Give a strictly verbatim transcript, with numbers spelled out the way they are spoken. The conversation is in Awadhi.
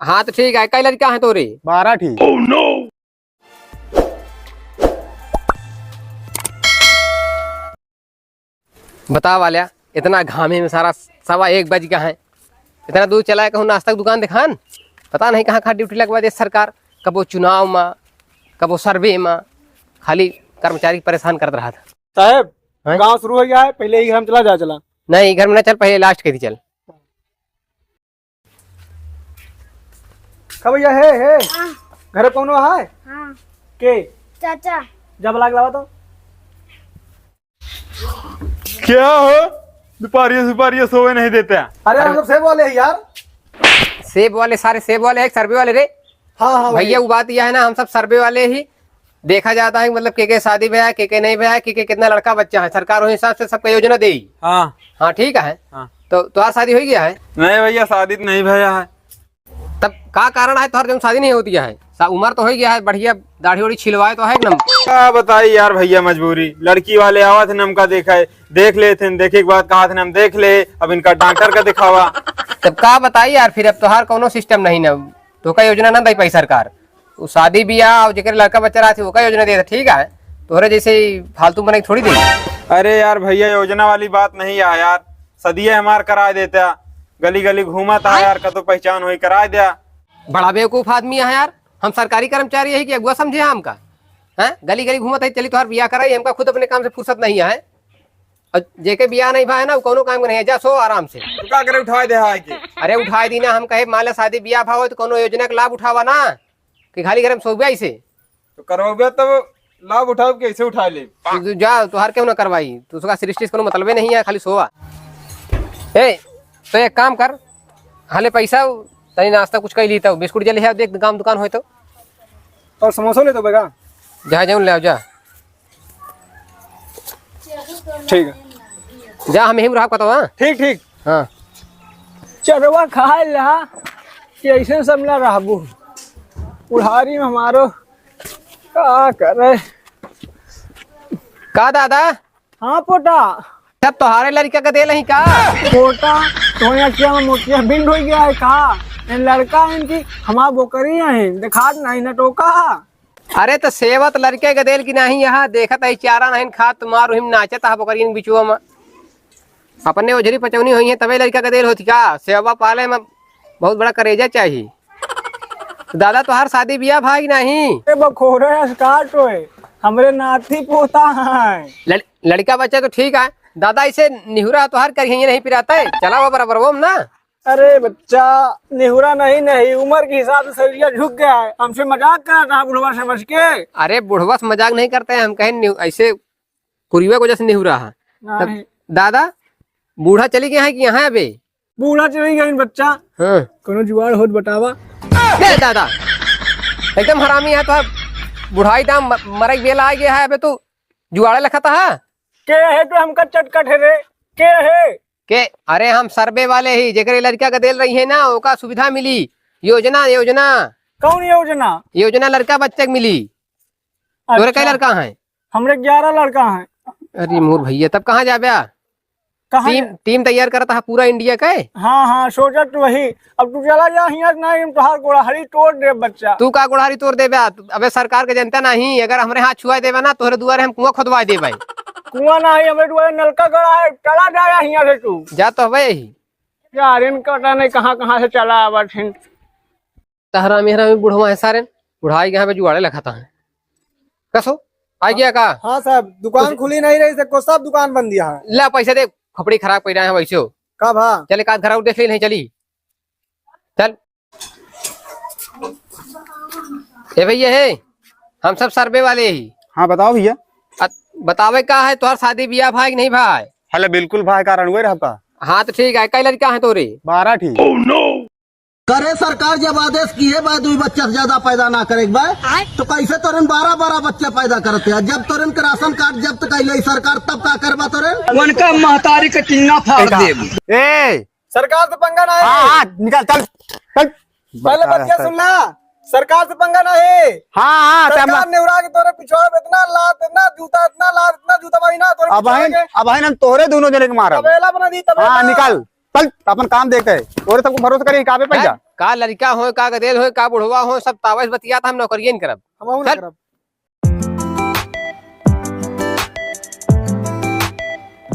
हाँ, तो ठीक है, कई लड़का है तोरे? बारह ठी। बतावा ल्या, इतना घामे में सारा सवा एक बज गया है, इतना दूर चला है, कहूँ नाश्ता की दुकान दिखान। पता नहीं कहाँ कहाँ ड्यूटी लगवा दे सरकार, कबो चुनाव मा, कबो सर्वे मा, खाली कर्मचारी परेशान करत रहा था। साहेब, हैं? गाँव शुरू हो गया है, पहले ही घर में चला जा, चला। नहीं, घर में ना चल, पहले लास्ट के थी चल। का भैया, हे, हे। हाँ। घरे कौनो है? हाँ। के? चाचा। जब लाग लावा तो। क्या हो? दुपहरिया सुपहरिया सोवे नहीं देते हैं। अरे, हम अरे। सब सेब वाले हैं यार। सेब वाले, सारे सेब वाले हैं, सर्वे वाले रे। हाँ, हाँ, भैया, वही। वो बात यह है ना, हम सब सर्वे वाले ही। देखा जाता है कि मतलब के के शादी भया है, के के नहीं भया है, के के कितना लड़का बच्चा है, सरकार वही हिसाब से सबका योजना देई। हाँ। हाँ, ठीक है। हाँ। तो तोहार शादी हो गया है? नहीं भैया, शादी तो नहीं भया है। तब का कारण है तोहार जौन शादी नहीं होती है? सा-, उम्र तो हो गया है, बढ़िया दाढ़ी ओढ़ी छिलवाए तो है एकदम। का बताई यार भैया, मजबूरी, लड़की वाले आवत हैं हमका देखे, देख लेते हैं, देखे के बाद कहत हैं हम देख ले, अब इनका डॉक्टर का दिखावा। तब का बताई यार, फिर अब तोहार कौनो सिस्टम नहीं ना, तोहका योजना ना दे पाई सरकार। उ शादी बियाह और जेकर लड़का बच्चा रहत है, ओका योजना देत है, ठीक है। तोहरे जैसे ही फालतू मनई थोड़ी दे। अरे यार भैया, योजना वाली बात नहीं है यार, सदिये हमार कराए देता, गली गली घूमत है यार, कतो पहचान होई कराए द्या। बड़ा बेवकूफ आदमी है यार, हम सरकारी कर्मचारी है कि अगुआ समझे हैं हमका? हैं? गली गली घूमत है, चली तोहार बियाह कराई, हमका खुद अपने काम से फुर्सत नहीं है। और जेके बियाह नहीं भा है ना, वो कौनो काम के नहीं है, जा सो आराम से। तो का करे, उठाए दे है के? अरे उठाए दी ना, हम कहे मान ला शादी बियाह भा हो तो कौनो योजना का लाभ उठावा ना। कि खाली घर में सोबे ऐसे? तो करवाबे तब लाभ उठाओ, कैसे उठा ले? तू, तू जा, तोहार क्यों ना करवाई? तू उसका सृष्टि से कोनो मतलबे नहीं है, खाली सोवा। ए, तो एक काम कर, हाले पैसा, तनी नाश्ता कुछ कर ली, तो बिस्कुट जले है, देख काम दुकान होए तो। और समोसा ले तो बेगा। जा, जाऊन ले आओ, जा। ठीक है। जा, हम यहीं रहा कतवा। ठीक, ठीक। हाँ। चरवा खाए ला कि ऐसे सब ना रहबू। बुढ़ारी में हमारो का करे? का दादा? हाँ पोटा। तब तोहारे लड़का का देल ही का? पोटा, तोहरे अखिया में मोतिया बिंद हो गया है का? इन लड़का इनकी हमार बोकरी है, दिखात नहीं ना टोका। अरे तो सेवा तो लड़के के देल की नहीं, यहाँ देखत है चारा नहीं खात, मार उहिम नाचत है बकरियन बिचुआ में। अपने ओझरी पचौनी होई है तबे लड़का के देल होती का? सेवा पाले में बहुत बड़ा करेजा चाहिए। तो दादा तोहार शादी बियाह भाई नहीं? ए बखोरे स्टार्ट होए, हमरे नाती पोता है। लड़-, लड़का बच्चा तो ठीक है दादा, इसे निहुरा तोहार करिए नहीं पिराता है, चला वो बराबर वो ना। अरे बच्चा, निहुरा नहीं, नहीं, उम्र के हिसाब से शरीर झुक गया है। हमसे मजाक कर रहा बुढ़वा समझ के। अरे बुढ़वा से मजाक नहीं करते हैं, हम कहें निहु-, ऐसे कुरिया को जैसे निहुरा है। नहीं। तब दादा, बूढ़ा चली गया है कि यहाँ है बे? बूढ़ा चली गया बच्चा। हाँ। कोनो जुगाड़ होत बतावा। दे दादा, एकदम हरामी है तो। बुढ़ाई दाम म-, मरे के बेला आ गया है, अबे तू जुगाड़े लखता है। के है तो हमका चटकट है रे? के है? के? अरे हम सर्वे वाले ही, जेकरे लड़का के देल रही है ना, ओका सुविधा मिली। योजना, योजना। कौन योजना? योजना लड़का बच्चे के मिली। तोरे अच्छा। कै लड़का हैं? हमरे ग्यारह लड़का हैं। अरे मोर भैया, तब कहाँ जाबे? कहाँ टीम, जा- टीम तैयार करता है पूरा इंडिया का। हाँ, हाँ, सोचत वही। अब तू चला जा हियाँ से, नहीं हम तोहार गोड़ाहरी तोड़ देब बच्चा। तू का गोड़ाहरी तोड़ देबे? अबे सरकार के जनता नहीं, अगर हमरे हाथ छुआ देबे ना, तोहरे दुआरे हम कुआं खोदवा देबे। कुआं नहीं, हमरे दुआरे नलका गड़ा है, चला जा हियाँ से तू। जा तो हबे यही। यार, इनका पता नहीं कहाँ, कहाँ से चला आवत हैं। तहरा मेहरा में बुढ़वा है सारे, बुढ़ाई के यहाँ पे जुगाड़े लखाता है। कसो, आ गया का? हाँ साहब, दुकान कुछ खुली नहीं रही, सबको सब दुकान बंद दिया है। ला पैसा दे, खोपड़ी खराब कर रहा है वैसे हो। का भा? चल एक आध घर और देख ले, नहीं चली। चल। ए भैया हे, हम सब सर्वे वाले ही। हाँ बताओ भैया। अ, बतावे का है, तोहर शादी बियाह भाई कि नहीं भाई? हले बिल्कुल भाई, का रणुए रहब का? हाँ तो ठीक है, कई लड़का है तोरे? बारह ठी। करे सरकार जब आदेश किहे बा दुई बच्चा से ज्यादा पैदा ना करे के बा, तो कैसे तोरन बारह बारह बच्चा पैदा करते हैं? जब तोरन के राशन कार्ड जब्त कैले सरकार तब का करबा तोरन? उनका महतारी के टीना फाड़ देब। ए, सरकार से पंगा ना है। हाँ, हाँ, निकल, चल, चल। पहले बतिया सुन ला, सरकार से पंगा ना है। हाँ, हाँ, सरकार नेहुरा के तोरे पिछवा में इतना लात, इतना जूता, इतना लात, इतना जूता मारी ना तोरे पिछवा में। अब हम तोरे दोनों जने के मारब। तबेला बना दी, तबेला। हाँ, निकल, चल, अपन काम देखे। तोरे सबको भरोसा करी, काबे पैसा। का लड़का होय, का गदेल होय, का बुढ़वा होय, सब तावस बतियात, हम नौकरिये न करब। हमहू ना चल। करब।